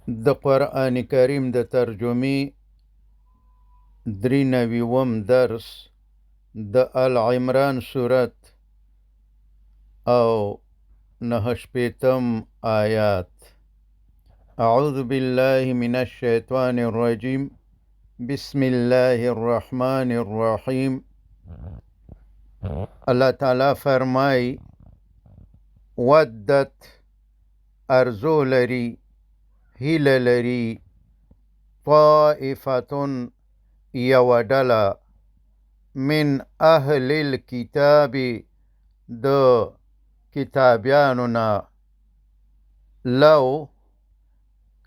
د قرآن کریم د ترجمې 93 درس د العمران سورت او 69 آیات. اعوذ بالله من الشیطان الرجیم، بسم الله الرحمن الرحیم. الله تعالی فرمای: ودت ارزو لري، هیله لري، طائفة یوه ډله، من اهل الکتاب د کتابیانو نه، لو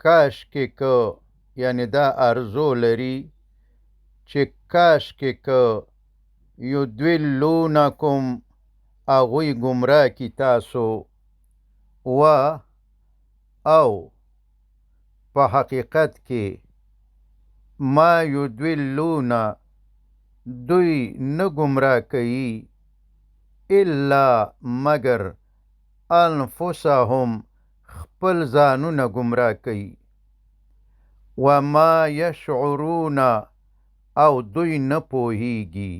کاش کې که، یعنی دا ارزو لري چې کاش کې که، یدلونکم هغوی ګمراه کي تاسو، و او په حقیقت کې ما یدلون دوی نه ګمراه کوي، الا مګر انفسهم خپل ځانونه ګمراه کوي، وما یشعرون او دوی نه پوهیږي.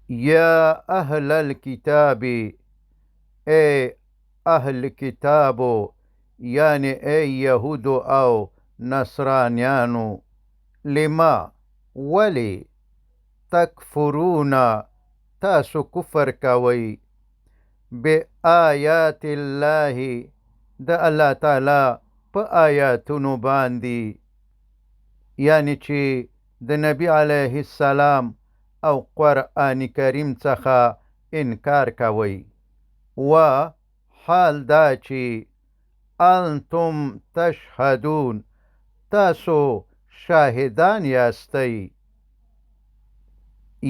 یا اهل الکتاب، ای اهل کتابو، یعنی ای یهودو او نصرانیانو، لما ولی تکفرون تاسو کفر کوئ، بآیات الله د الله تعالی په آیاتونو باندې، یعنی چې د نبی علیه السلام او قرآن کریم څخه انکار کوئ، و حال دا چې انتم تشهدون تاسو شاهدان یاستئ،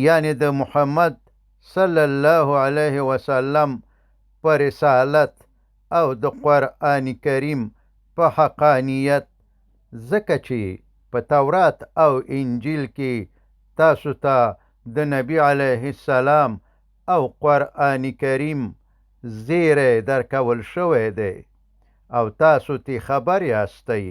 یعنی د محمد صلی الله علیه وسلم په رسالت او د قرآن کریم په حقانیت، ځکه چې په تورات او انجیل کې تاسو ته د نبی علیه السلام او قرآن کریم زیری درکول شوی دی او تاسو تی خبر یاستئ،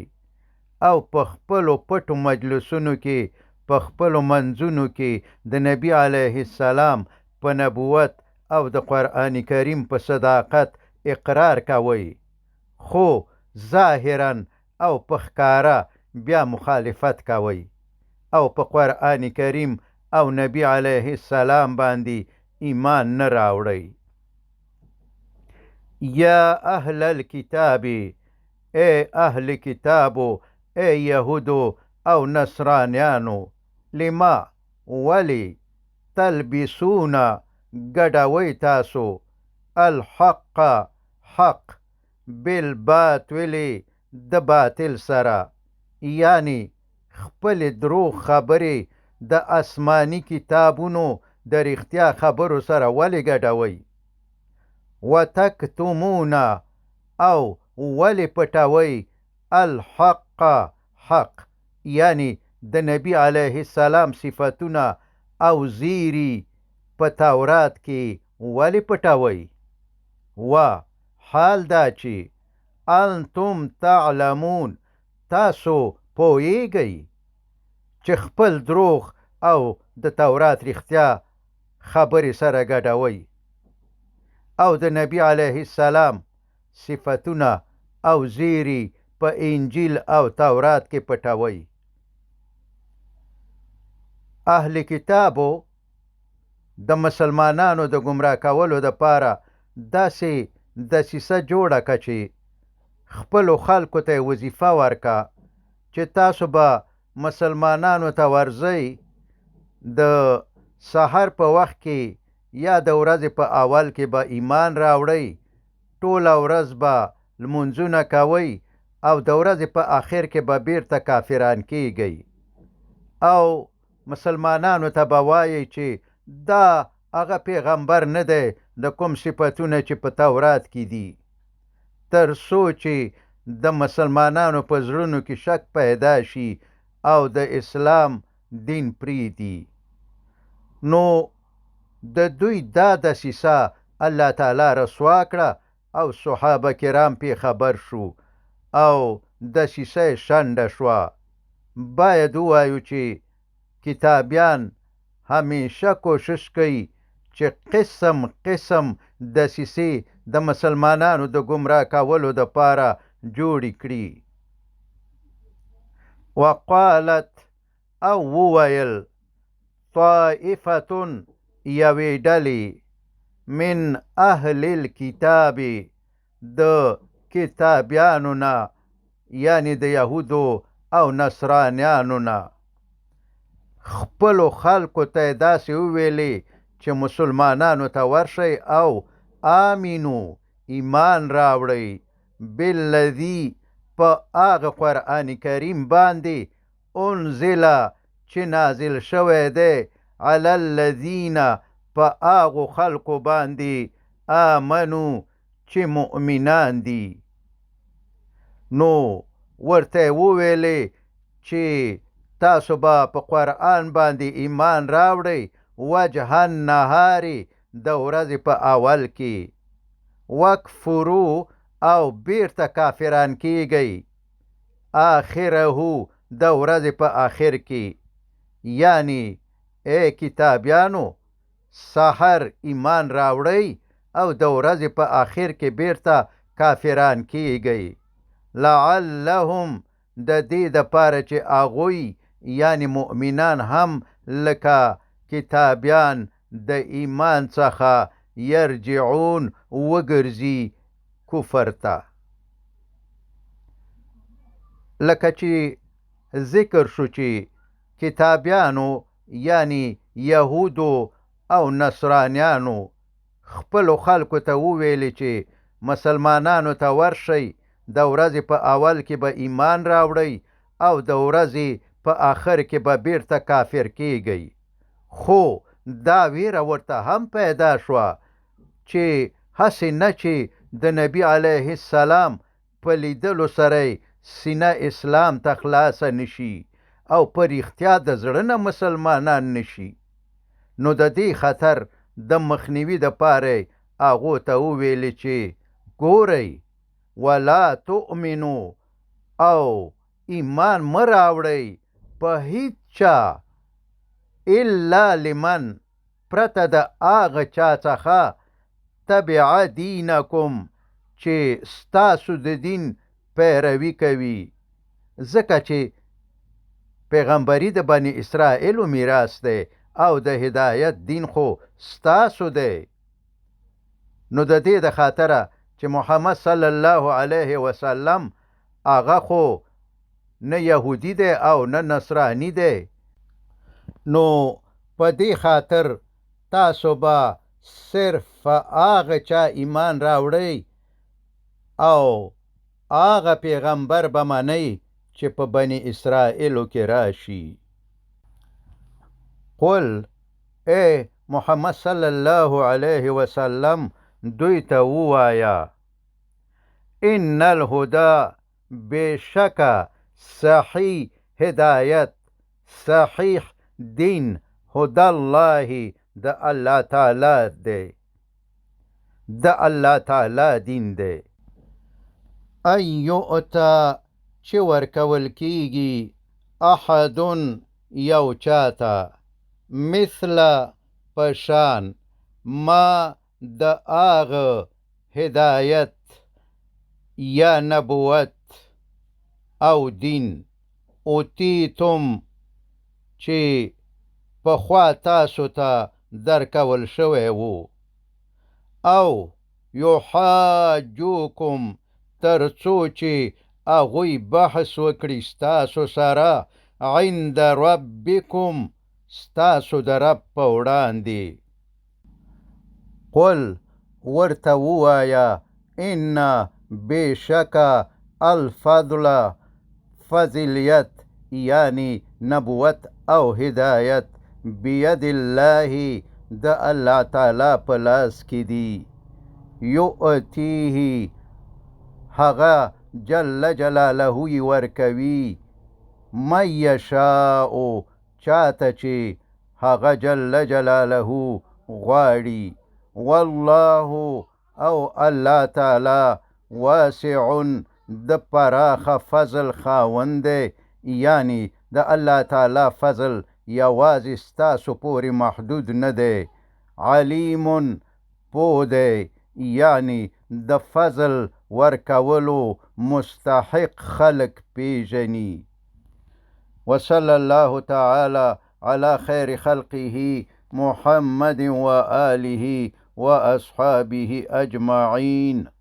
او په خپلو پټو مجلسونو کې په خپلو منځونو کې د نبی علیه السلام په نبوت او د قرآن کریم په صداقت اقرار کوئ، خو ظاهرا او په ښکاره بیا مخالفت کوئ او په قرآن کریم او نبی علیه السلام باندې ایمان نه راوړئ. یا اهل الکتاب، ای اهل کتابو، ای یهودو او نصرانیانو، لما ولی تلبسون ګډوئ تاسو الحق حق بالباطل د باطل سره، یعنی خپلې دروغ خبرې د آسماني کتابونو د رښتیا خبرو سره ولې ګډوئ؟ وتکتمون او ولې پټوئ الحق حق، یعنی د نبی علیه السلام صفتونه او زیری په تورات کې ولې پټوئ؟ و حال دا چې انتم تعلمون تاسو پوهیږئ چې خپل دروغ او د تورات رښتیا خبرې سره ګډوئ او د نبی علیه السلام صفتونه او زیری په انجیل او تورات کې پټوئ. اهل کتابو د مسلمانانو د ګمراه کولو دپاره داسې دسیسه جوړه کړه چې خپلو خلکو ته یې وظیفه ورکړه چې تاسو به مسلمانانو ته ورځئ د سحر په وخت کې یا د ورځې په اول کې به ایمان راوړئ، ټوله ورځ به لمونځونه کوئ او د ورځې په آخر کې به بیرته کافران کیږئ، او مسلمانانو ته به وایئ چې دا هغه پیغمبر نه دی د کوم صفتونه چې په تورات کې دي، تر څو چې د مسلمانانو په زړونو کې شک پیدا شي او د اسلام دین پرېږدي. نو د دوی دا دسیسه الله تعالی رسوا کړه او صحابه کرام پې خبر شو او دسیسه یې شنډه شوه. باید ووایو چې کتابیان همیشه کوشش کوي چې قسم قسم دسیسې د مسلمانانو د ګمراه کولو دپاره جوړې کړي. وقالت او وویل طائفة یوې ډلې من اهل الکتاب د کتابیانو نه، یعنی د یهودو او نصرانیانو نه، خپلو خلکو ته یې داسې وویلې چې مسلمانانو ته ورشئ او آمنو ایمان راوړئ بالذي په هغه قرآن کریم باندې انزل چې نازل شوی دی علی الذین په هغو خلکو باندې آمنو چې مؤمنان دي. نو ورته یې وویلې چې تاسو به په قرآن باندې ایمان راوړئ وجه النهار د ورځې په اول کې، وکفرو او بیرته کافران کیږئ آخره د ورځې په آخر کې. یعنی ای کتابیانو، سحر ایمان راوړئ او د ورځې په آخر کې بیرته کافران کیږئ. لعلهم د دې دپاره چې هغوی یعنی مؤمنان هم لکه کتابیان د ایمان څخه یرجعون وګرځي کفر ته. لکه چې ذکر شو چې کتابیانو یعنی یهودو او نصرانیانو خپلو خلکو ته وویلې چې مسلمانانو ته ورشئ، د ورځې په اول کې به ایمان راوړئ او د ورځې په آخر کې به بیرته کافر کیږئ. خو دا ویره ورته هم پیدا شوه چې هسې نه چې د نبی علیه السلام په لیدلو سره سینه اسلام ته خلاصه نشي او په رښتیا د زړه نه مسلمانان نشي. نو د دې خطر د مخنیوي دپاره هغو ته وویلې چې ګورئ ولا تؤمنو او ایمان مه راوړئ په هیڅ چا الا لمن پرته د هغه چا څخه تبع دینکم چې ستاسو د دین پیروي کوي، ځکه چې پیغمبري د بني اسرائیلو میراث دی او د هدایت دین خو ستاسو دی. نو د دې د خاطره چې محمد صلی الله علیه وسلم هغه خو نه یهودي دی او نه نصراني دی، نو په دې خاطر تاسو به صرف هغه چا ایمان راوړئ او هغه پیغمبر به منئ چې په بني اسرائیلو کې راشي. قل ای محمد صلی الله علیه وسلم دوی ته ووایه ان الهدى بېشکه صحیح هدایت صحیح دین هدى الله د الله تعالی دی، د الله تعالی دین دی. ان یؤتا چې ورکول کیږي احد یو چاته مثل پشان ما د هغه هدایت یا نبوت او دین اوتیتم چې پخوا تاسو ته درکول شوی وو، او یحاجوکم ترڅو چې هغوی بحث وکړي ستاسو سره عند ربکم ستاسو د رب په وړاندې. قل ورته ووایه ان بېشکه الفضل فضلیت یعنی نبوت او هدایت بید الله د الله تعالی په لاس کې دي. یؤتیه هغه جل جلاله یې ورکوي من یشاء چاته چې هغه جل جلاله غواړي. والله او الله تعالی واسع د پراخه فضل خاوند دی، یعنی د الله تعالی فضل یوازې ستاسو پورې محدود نه دی. علیم پوه دی، یعنی د فضل ورکولو مستحق خلک پیژني. وصلی الله تعالی علی خیر خلقه محمد وآله وأصحابه أجمعين.